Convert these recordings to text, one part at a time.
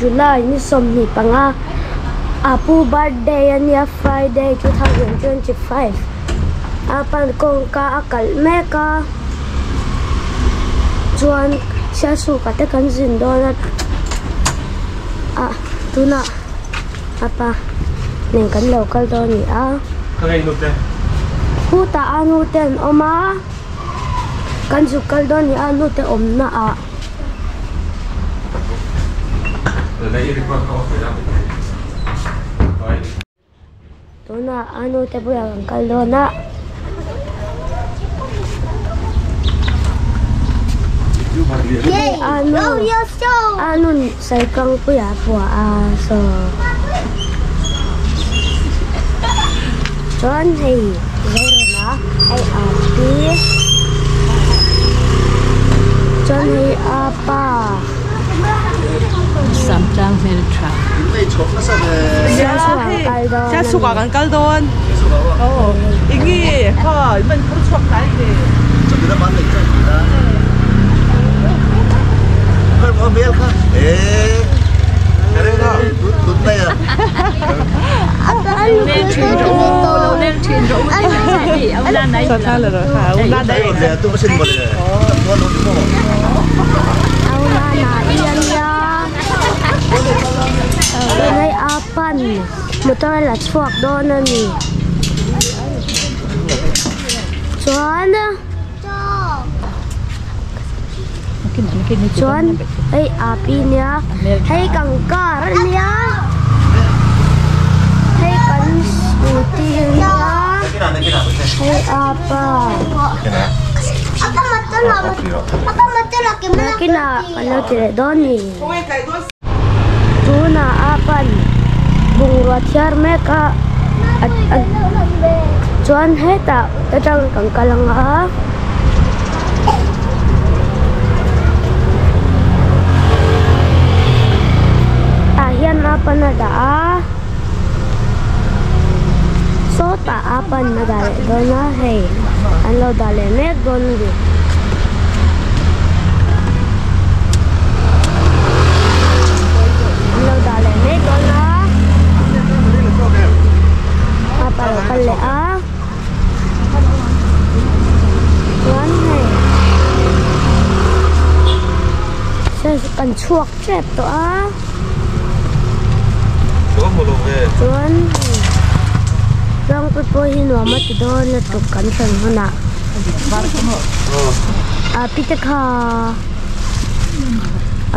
July ni 25 Apu birthday ania Friday 2025 a pan kawngka a kalh mek a chuan sialsuka te kan zin dawn a ah tunah apa nen kan lo kal dawn a ni a khutah a nu te an awm a kan zuk kal dawn a ni a nu te awmna ah. Tunah a nu te bulah kan kal dawn a. A nu a nun saikangpuia a phuah a saw chuan hei Zorema hei a pi chuan hei a pa. Samtlang hmel tha. Sialsukah kan kal dawn. Enge kha man phur chhuak hnai ve. Tunai a pan motor la chhuak dawn a ni chuan chuan hei a pi nia hei kan car a nia hei kan scooty a nia hei a pa. Nakinah kan lo ti leh dawn ni. Tunah a pan bungrua thiar mek a chuan hetah te tang kan kal ang a. Tah hian a pan a dah a sawtah a pan a dah leh dawn a hei an lo dah leh mek dawn a ni. An lo dah leh mek dawn a a pan a kal leh a. Chuan hei kan chhuak tep tawh a chuan tlangpui pawh hi nuam a ti dawn lutuk kan thlen hunah a pi te kha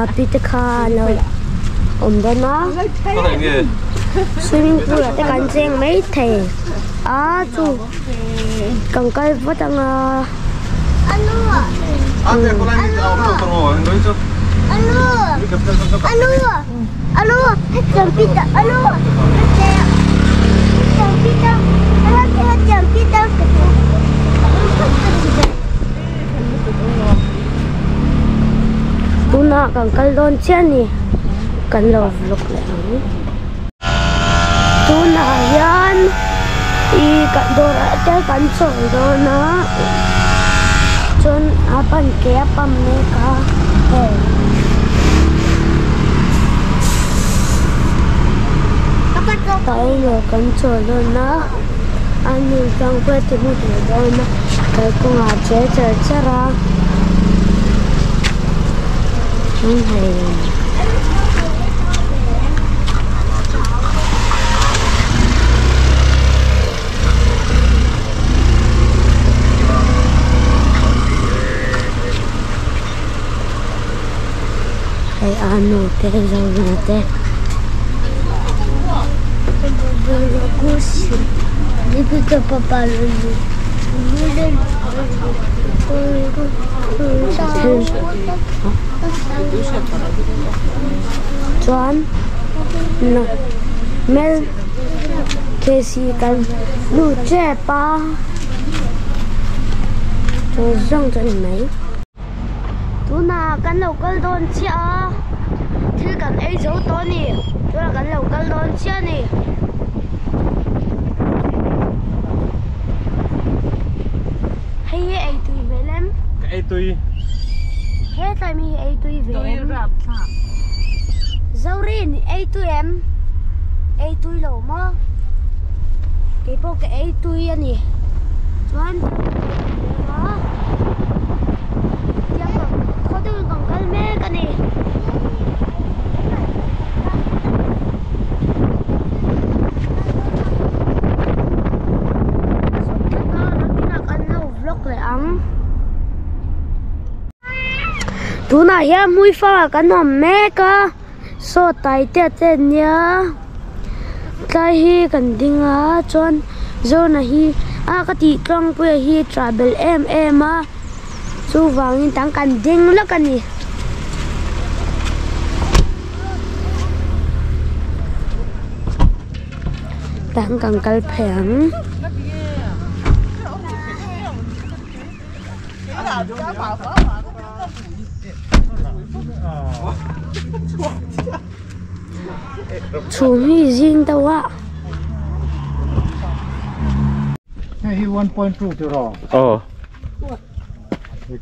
a pi te kha a lo awm dawn a swimming pool ah te kan cheng maithei. A chu kan kal vat anga. Tunah kan kal dawn chiah a ni kan lo vlog leh ang. Tunah hian ih kan dawrah te kan chawl dawn a chuan a pan ke a pump mek a hei tah hian kan chawl dawn a a nu chuan kawt a ti hmu thei dawn a kalkawngah a che char char a chuan hei. Hei a nu te zohna te Chuan mel KC kan lut tep a chu zawng chu a ni mai. Tunah kan lo kal dawn chiah a thil kan ei zo tawh a ni tunah kan lo kal dawn chiah a ni. Hei hi ei tui hmel em? Ka ei tui. He tlai mi hi ei tui ve em? Tui rap thlak. Zorin ei tui em? Ei tui lo maw? Kei pawh ka ei tui a ni. Chuan khaw deuhin kan kal mek a ni. Nakinah kan lo vlog leh ang. Tunah hian hmuifangah kan awm mek a saw taitea te an nia tlai hi kan ding a chuan zawna hi a ka tih tlangpuia hi ṭah belh em em a chuvangin tang kan ding lawk a ni. Tang kan kal phei ang. Chhum hi zing deuh a. Hei hi 1.2 ti raw. Aw.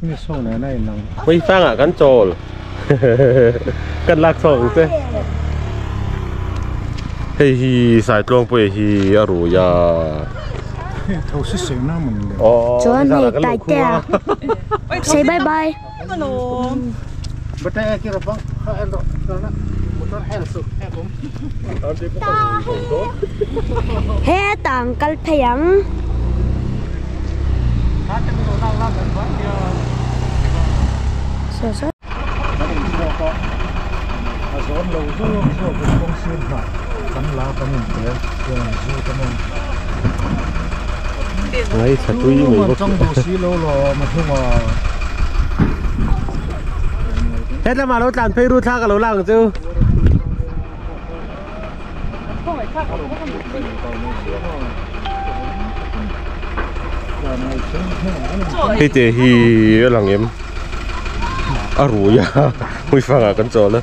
Ni saw nen a inang. Hmui fangah kan chawl. Kan lak chhuak ang che. Hei hi Saitluangpuia hi a rui a. Tho si seng na mun le. Chuan hei Taitea say bye bye. Bata e kira bang kha en ro na motor hel su he bum. Hetah an kal phei ang. Ngaithla tui mai bawk. Hetlama lo tlan phei ru thla ka lo lang ang chu. Hei te hi a lang em a rui a hmui fangah kan chawl a.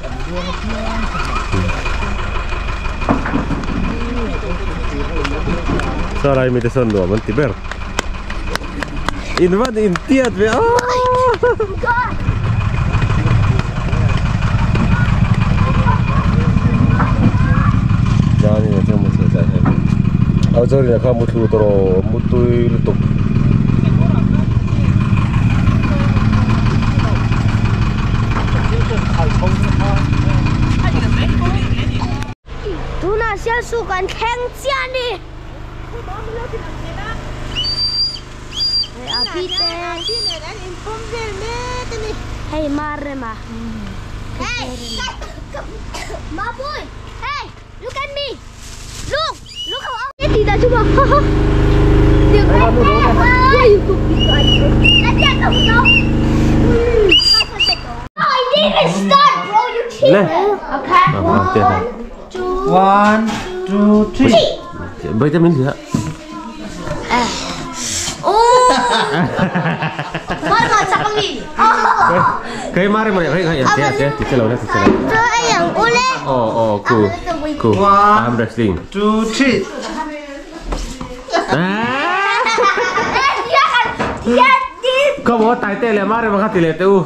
Saw lai mite sawn nuam an ti ber. In van in tiat ve a. Zan in a chuan muthlu tlai hle mai. Au chuan rinah khan muthlu tawh rawh mutui lutuk. Tunah Sialsu kan thleng chiah a ni. Hei Marema. Hey! Mapui! Hey! Look at me! Look! Look how I ti ta chu ma. I didn't even start, bro. You cheated. Okay. 1 2 3. Vitamin gì ạ? Cái mari mari cái cái cái cái cái lâu cái lâu. Oh oh cool cool. I'm wrestling. 2 3. Có bố tài tê là mari mà khát thì lệ tu.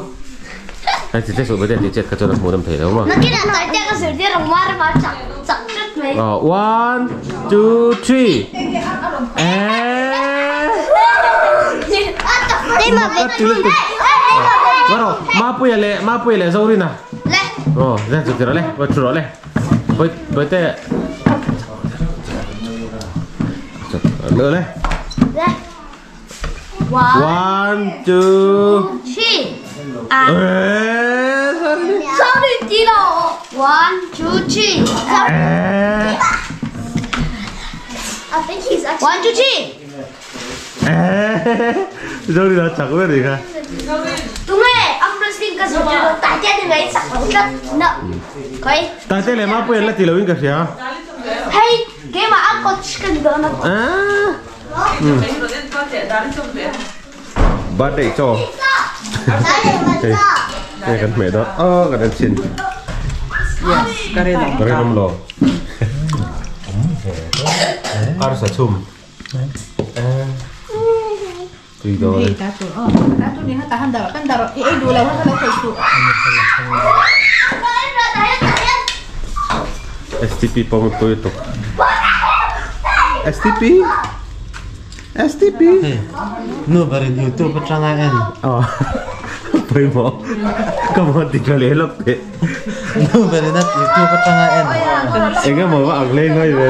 Cái chị chết rồi bây giờ chị chết cái chỗ nó mua đâm thể đúng không? Nó kia là tài tê cái sự đi rồng mari mà chẳng chẳng rất mấy. 1 2 3. Bắt đầu, ma puya le zau ri na. Oh, le chu tira le, ba chu le. Boi boi te. Nữa le. 1 2 3. Sorry, Tilo. 1 2 3. I think he's actually 1 2 3. Rồi là chẳng có biết gì cả. Đúng rồi, ông wrestling cái gì đó, tại thế thì mấy sạc rất nợ. Coi. Tại thế là mà quên là chỉ là win cái gì à? Hey, cái mà ăn có chicken đó nó. À. Bắt để cho. Cái cái mẹ đó, cái này xin. Yes, cái này cái này lo. Ar sa chum. Tùy rồi. Ta tu, ta tu ni ta han dar, kan dar, eh dua lah, kan dar tu. STP pawh a pawi lutuk. STP? STP? Hei, nu berin youtube atanga en. Aw, pawimawh ka maw ti tha leh lawk teh. Nu berin a youtube atanga en. Eng emaw va ang hlei ngai ve.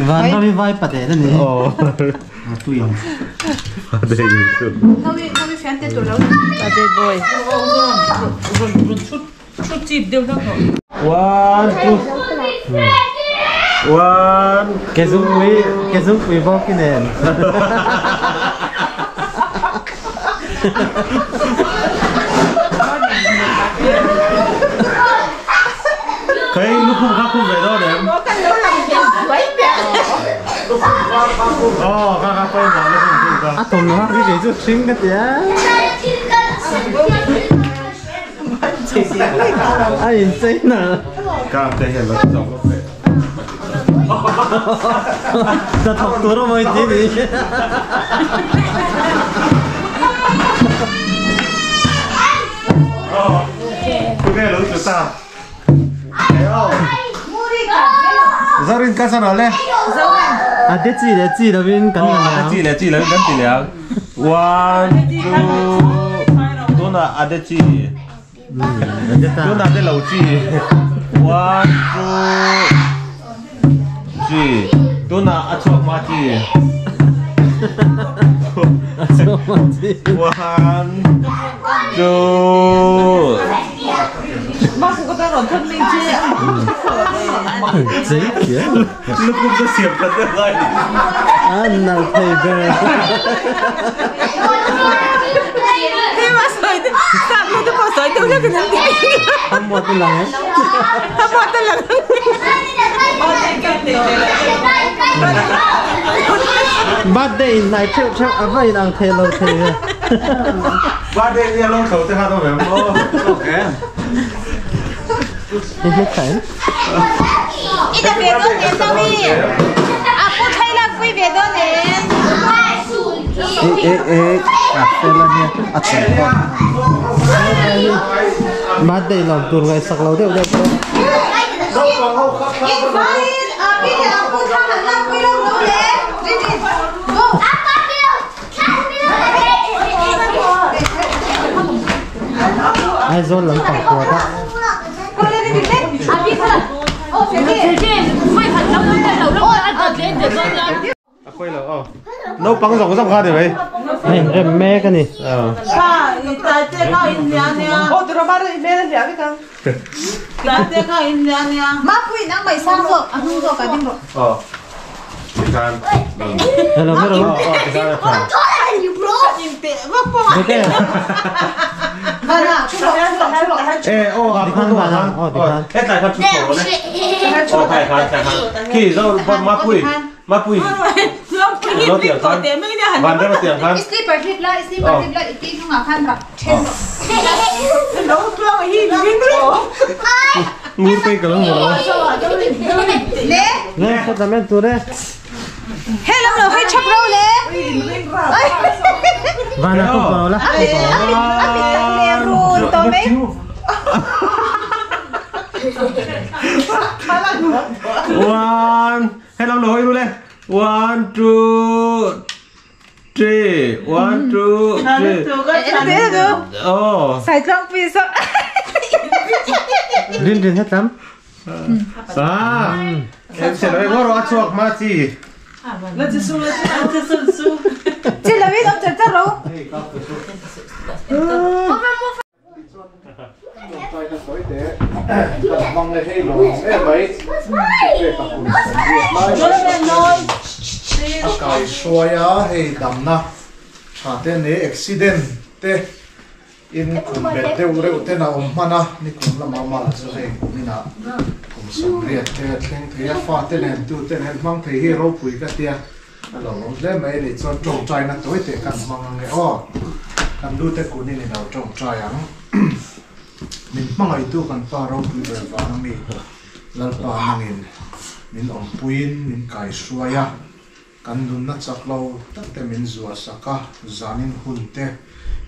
Van ram i vai pa den a ni. Aw. Tui ang. Ade youtube. Ade boy. One, two. One. Ke zungpui, ke zungpui bawk i nen. Kei lukhum kha khum ve dawn em? Aw, kha kha pawimawh lukhum khum kha. A thawmhnaw hak hi kei chu hring ka ti a. A inchei nalh. Kang te hian lo chawk lawk teh. Hnathawk tur a mawi ti ni. Tunge lo chu ta. Zorin ka san le. A te chi leh chi lovin kan la A chi leh chi lovin kan ti leh ang. One, two, tunah a te chi. Tunah te lo chi. One, two, three. Tunah a chhuak hma chi. A chhuak hma chi. One, two. Lukhum chu siam that deuh lai ni. A nal thei ber. Thammuat a lang em? Birthday in hnai theuh theuh a va in ang thei lo thei ve. Birthday hi a lo tho te khan awm em? Aw, okay. Hei hi tha em? E e e a fel a nia a chhun pawh birthday lawm tur ngaihsak lo deuh deuh pawh. Aizawl lam pang kuat a. A khawi lo aw. Naupang zawng zawng kha ni mai. A inrem mek a ni. Aw. Tikhan. Hello hello. Aw tikhan a tha. Bete. E aw a Tikhan khan van aw tikhan. Hetlai khan thu chho rawh le. Aw khai khan khai khan. Khi zo mapui mapui. Lo tiang khan. Van rem tiang khan. Ngur pe ka lo hmu lo. Le khawt lam en tur e. Van a tuk lo la. One. Hello lo hoi ru le. One two three. One two three. Oh. Rin rin het lam. Ah. Em sẽ nói ngó rõ chuộc mà chi. A kai hruai a hei damna tha te nei accident te in kum bet deuh reuh ten a awm hman a ni kum lamah mah chu hei kum inah kum sawmriat te a thleng thei a fa te nen tu te nen hmang thei hi ropui ka tia a lo awm hle mai a nih chuan tawngtai na tawi teh kan hmang ange aw kan lu te kun in i lo tawngtai ang min hmangaihtu kan pa ropui ber vang ami Lalpa nangin min awmpuiin min kaihruai a kan nunna chak lo tak te min zuah sak a zanin hun te.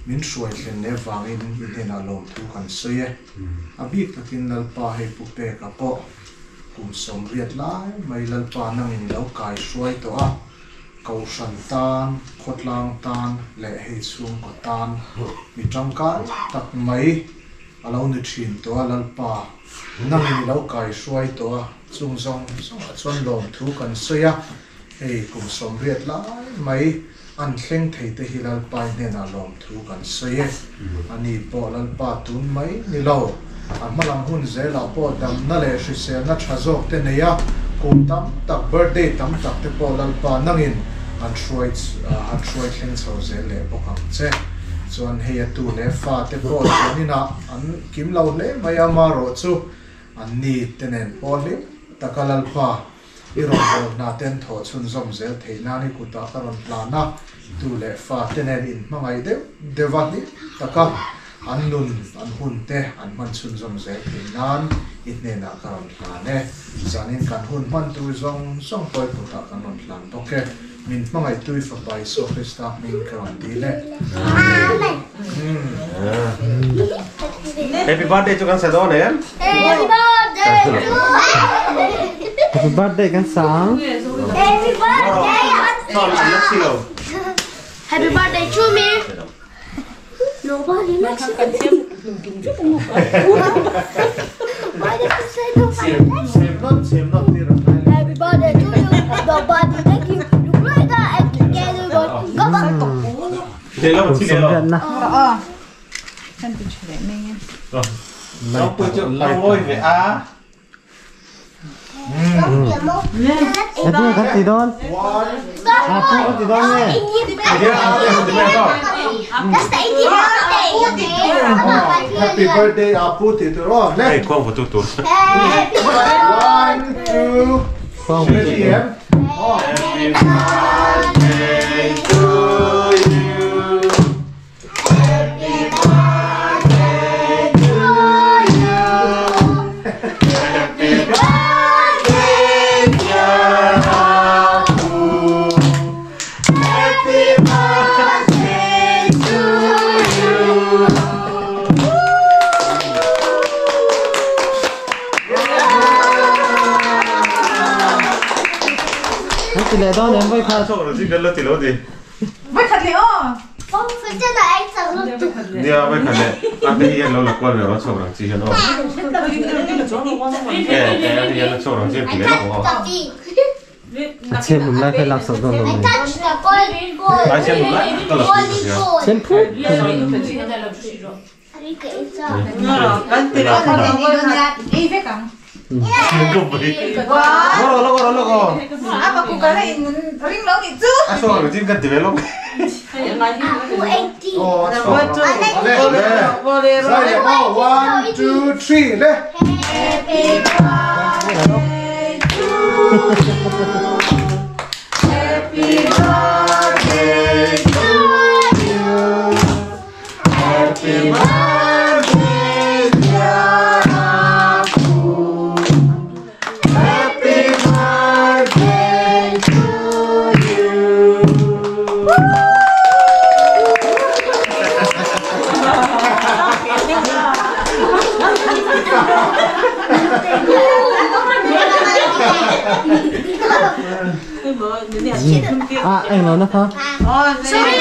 Min hruai thlen leh vangin i hnenah lawmthu kan sawi e. A bik takin Lalpa hei pu peka pawh kum sawmriat lai mai Lalpa nangin i lo kai hruai tawh a, Kohhran tan, khawtlang tan leh hei chhungkaw tan mi tangkai tak mai a lo ni thin tawh a, Lalpa nangin i lo kai hruai tawh a, chung zawng zawngah chuan lawmthu kan sawi a, hei kum sawmriat lai mai an thleng thei te hi Lalpai hnenah lawmthu kan sawi e. Ani pawh Lalpa tun mai ni lo. A hmalam hun zelah pawh damna leh hriselna tha zawk te nei a, kum tam tak, birthday tam tak te pawh Lalpa nangin an hruai han hruai thleng chho zel leh bawk ang che. Chuan hei a tu leh fa te pawh chuaninah an kim lo hle mai a, marawh chu an ni te nen pawh hlim taka Lalpa I rawnbawl hna ten thawh chhunzawm zel theih nan i kutah ka rawn hlan a, tu leh fa te nen inhmangaih deuh deuh a hlim taka an nun, an hun te an hman chhunzawm zel theih nan i hnenah ka rawn hlan e. Zanin kan hun hman tur zawng zawng pawh i kutah kan rawn hlan bawk e. Min hmangaih tui Fapa Isua Krista hming ka rawn dil e. Amen. Happy birthday chu kan sa dawn em? Happy birthday to you. Happy birthday kan sang. Happy birthday. Son, an la si lo. Happy birthday to me. Nobody likes you. Why did you say nobody likes you? Sem not, sem not ti ram lai. Happy birthday to you. Nobody like you. Look like that and together go. Go go. Leh lo chi leh lo. Na. Ờ. Kan tin chhe me nge. Nó pui chu a ngawi ve a. Ati kan ti dawn. One, A pu kan ti dawn nge. That's the 80th birthday. Happy birthday Apu ti tur aw. Le. Hei khuang photo tur. Happy One, two, Khuang three, em. Oh. Happy birthday to you. Happy birthday to you. Happy birthday dear Apu. Happy birthday to you. Kan ti leh dawn em voi kha. Sao rồi chứ gần lớp thì lâu gì? Với thật lẹ ô. Nia với khẩn này, à cái hiện lâu là quan rồi nó sổ rằng chi hiện đâu. Ê, cái hiện nó sổ rằng chi thì lấy nó không? A chem lum lai khai lak sak dawn lo mai. Ai xem một lát, tôi là gì? Chem phu. Ei ve kang. Đừng có bị. Nó nó nó nó nó. À bà cụ cái này ring lâu thì chứ. À sổ rằng chi cần thì về lúc. Oh, le. Le. Sai le. Oh, one, two, three, le. Happy birthday to you. Happy birthday to you. Happy birthday dear Apu. Happy birthday to you. A eng lo na kha. Sorry,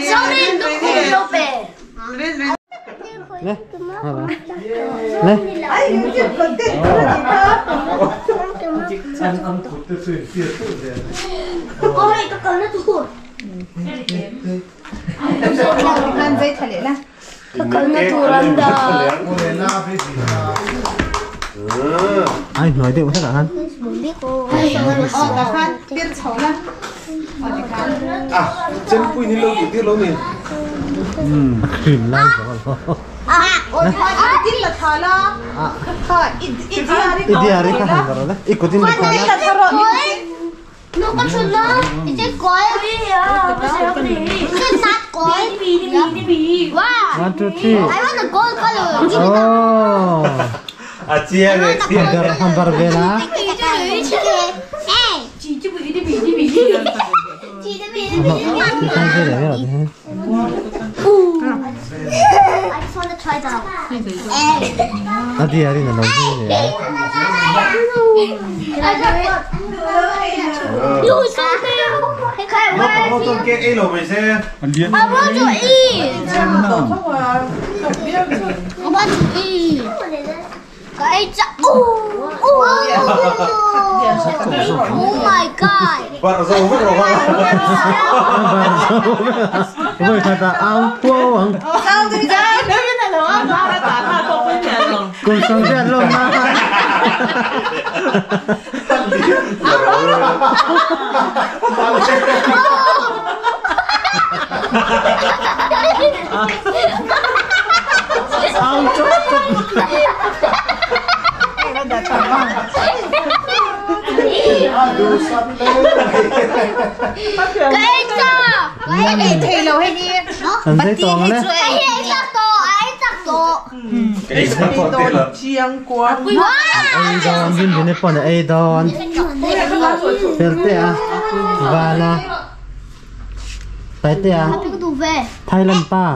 sorry, no Le. Le. Ai cái chuyện còn tên cái gì cơ. Ăn ăn cụt te chu in fia tu le. Ôi, cái con nó thua. Lan dây thật lẹ la. Cái con nó thua lắm đó. Ô le na ve gì na. Ai nói deuh hlek ah khan. Ờ cả khan biết xấu la. Ờ thì khan. À, chân pui ni lâu thì tiếc lâu nè. A cream lai zo lo. Ờ tin là thà la. Thà ít ít I diary kha han bar le. I kutin le kha là thà rồi. 那个是呢？这狗，这啥狗？哇 1 2 3. I want the gold color. Oh. À chia này, chia. Hambar hambar ve la. 哎， Ti khan ve le ve la. I want to eat. I want to eat. Oh my god. Thailand pa.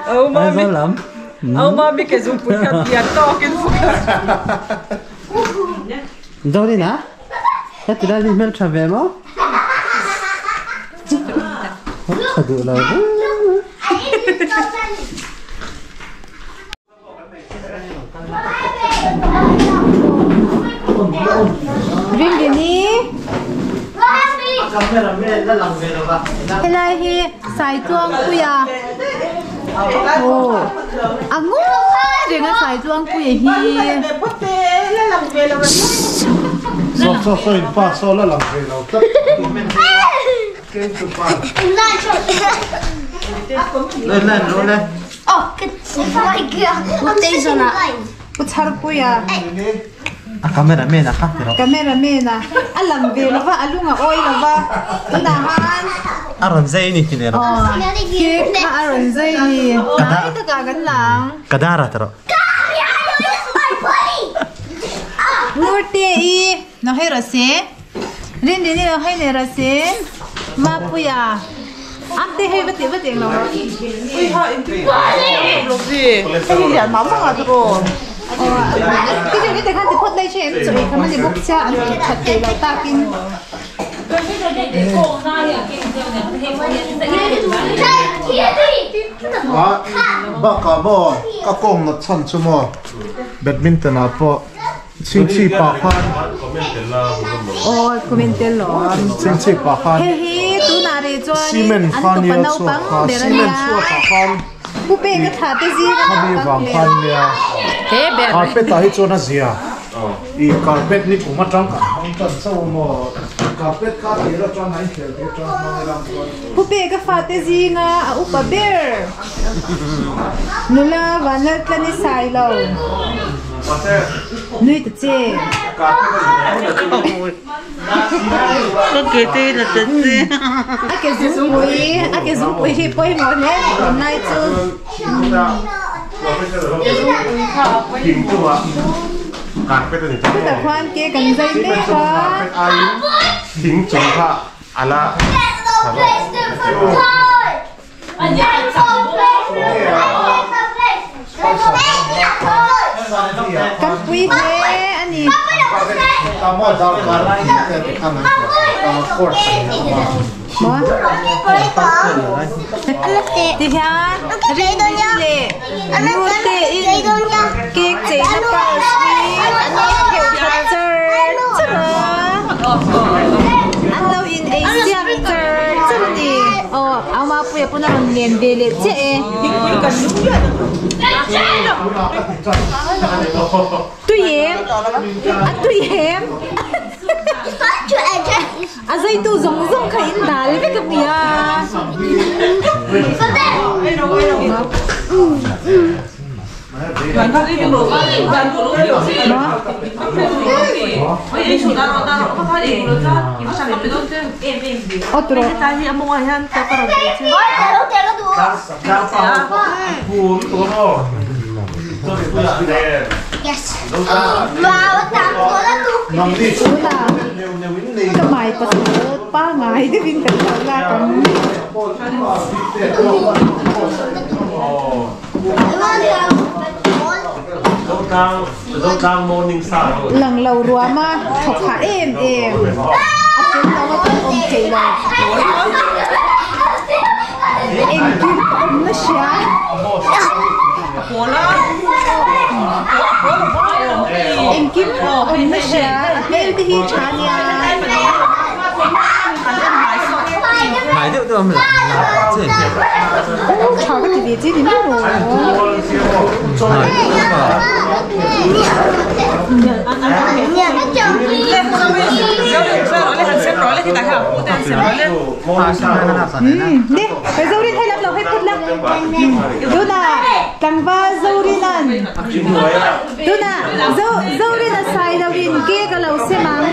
Oh mami. Oh mami ke zung pui khat ya talking Đâu đi nè? Hết từ đây đi mel trả về mà. Thật sự là Helai hi sai chuang puia. Oh. Angu renga sai chuang puia hi. So so so in pa so la lang ve lo. Lên lên luôn lên. Oh, my God. Uchar puia. A camera mena kha tiro. Camera mena. Alang ve lo va alunga oi lo va. Tuna han. Aron zai ni tinero. Ke kha aron zai ni. Ai ta ka gan lang. Kadara tiro. Ngurte i no hai ra se. Rin rin no hai ne ra se. Ma puya. Am te hei vati vati lo. Ui ha in ti. Lo gì? Cái gì mà mà rồi. Cái gì cái khăn thì phốt đây cho em rồi khăn thì bốc cha ăn thật để lo ta kinh. Ba cả mo, các con nó chân chú mo, badminton à po, chinh chi pa khan. Ôi, comment lo. Chinh chi pa khan. He he, tu na re cho cement khan ya chu kha, cement chu pa khan. Bupe cái thà cái gì cái vàng khan ya. Carpet ta hi chu na zia. I carpet ni kuma tang ka hang tan chau mo. Carpet ka ti ra tang ai khel te tang mang ram chuan. Bupe cái pha cái gì nga a upa bear. Nula vanal tlani sai lo. Nui ta che. Có cái tên là tên gì? A cái zung pui, a cái zung pui hi poi mo ne, nai chu. Cái khoan kia cần dây mê quá. Thính chúng ta ala. Cắm quý thế anh nhỉ? Thì ha, riêng lệ, mua tê in, cake chế nó bảo sweet, kiểu thật chơ, chơ, ăn đâu in ấy siang chơ, chơ đi, ờ, áo mà phụ phụ nó liền về lệ chế, tuy em, à tuy em. À dây tu giống giống khai in đá với cái mía. Ka mai pasal pa ngai deuhin kan lo lak ang. Lang lo ruam a thawk hah em em a tel lo a kan awm thei lo. Engkim awmna hria. Engkim awmna hria a hmel te hi tha nia. Tha ka ti ve che ni mai maw. Le Zorin hei lam lo hei phut la. Tuna tlangval Zorinan tuna Zo Zorina sai loin ke ka lo sem ang.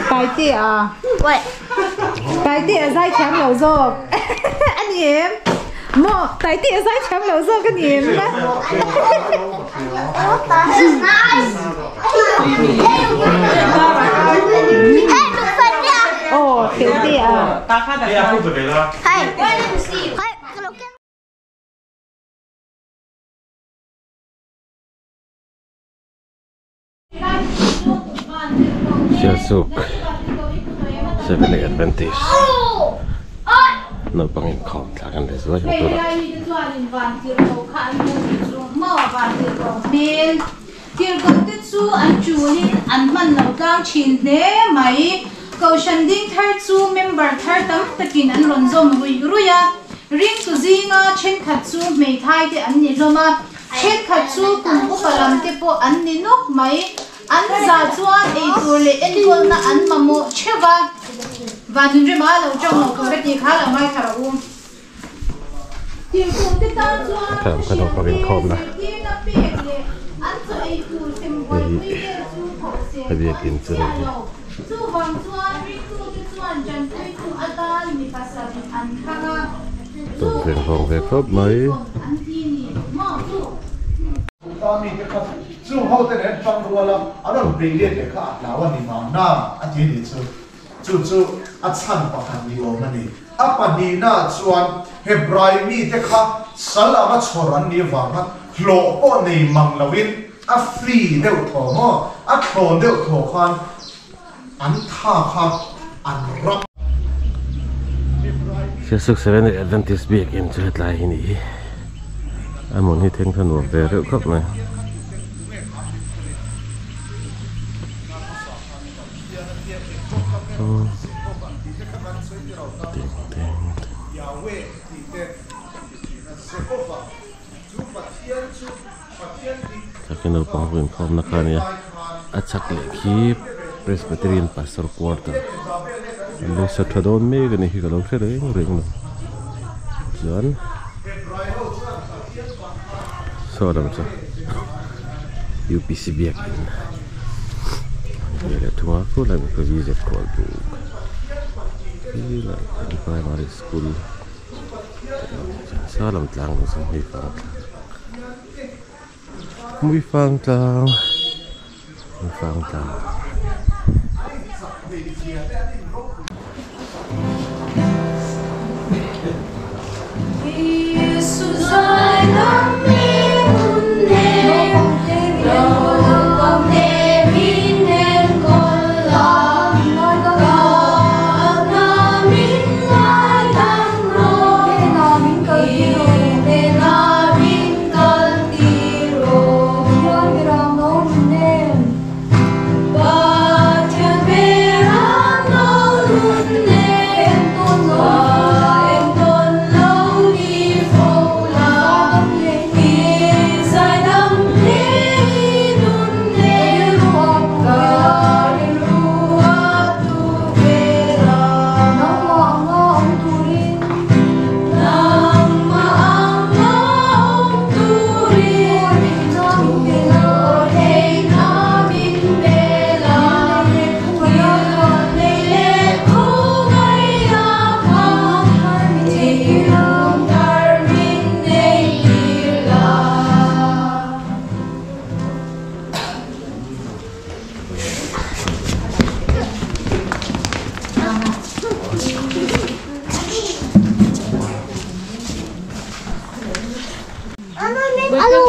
Taite a Taite a zai thiam lo zawk a ni em? Maw Taite a zai thiam lo zawk a ni em? Aw Felte a. Sialsuk Seventh Day Adventist naupang inkhawm thlak an leh zuai ang tunah. Tirhkohte chu an tulin an hman lo tlang thin hle mai. Kohhran ding thar chu member thar tam takin an rawn zawm ruih ruih a. Ringtu zinga thenkhat chu hmeithai te an ni hlawm a. Thenkhat chu kum upa lam te pawh an ni nawk mai. An za chuan eitur leh enkawlna an mamawh theuh va. Vanunrema lo tang lo tur a tih kha lo ngaithla rawh u. Tirhkohte tan chuan Ka thuhrialte zirtirna pek leh an chaw eitur sem buaipui vel chu thawh sel pawh a ni chiah lo. Chuvang chuan ringtute chuan tanpuitu atan mi pasarih an thlang a. Chung ho te nen tang rual a, an rawn bei let leh kha a hlau a ni mahna a ti a nih chu. Chu chu a chhan pakhat ni awm a ni. A pahnihna chuan Hebrai mite kha sal anga chhawr an nih avanga hlawh pawh nei mang loin a free deuh thaw maw, a thlawn deuh thaw khan An tha kha an rap. Sialsuk Seventh Day Adventist biakinn chu hetlai hi ni hi a hmun hi theng kha nuam ve reuh khawp mai. Thakhi naupang ho inkhawmna kha a nia a chhak leh khi Presbyterian Pastor Quarter an lo sa tha dawn mek a ni hi ka lo hre reng reng lo chuan saw lam chu U_P_C biakin a ni leh thung a khulai ah khian V_Z khawl buk helai primary school. Sa lam tlang lo chu hmui fang tlang hmui fang tlang hmui fang tlang.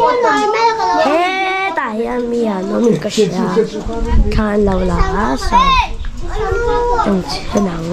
Hetah hian mi an awm in ka hria thla an lo la a saw eng chhe nang.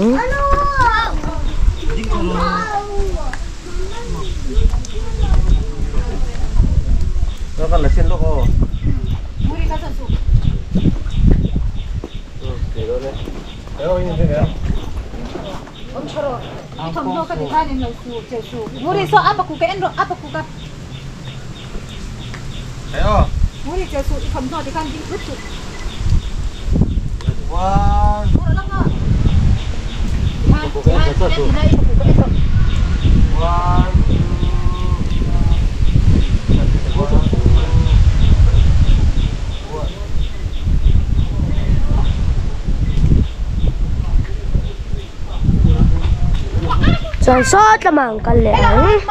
Chuan sawt lamah an kal leh ang.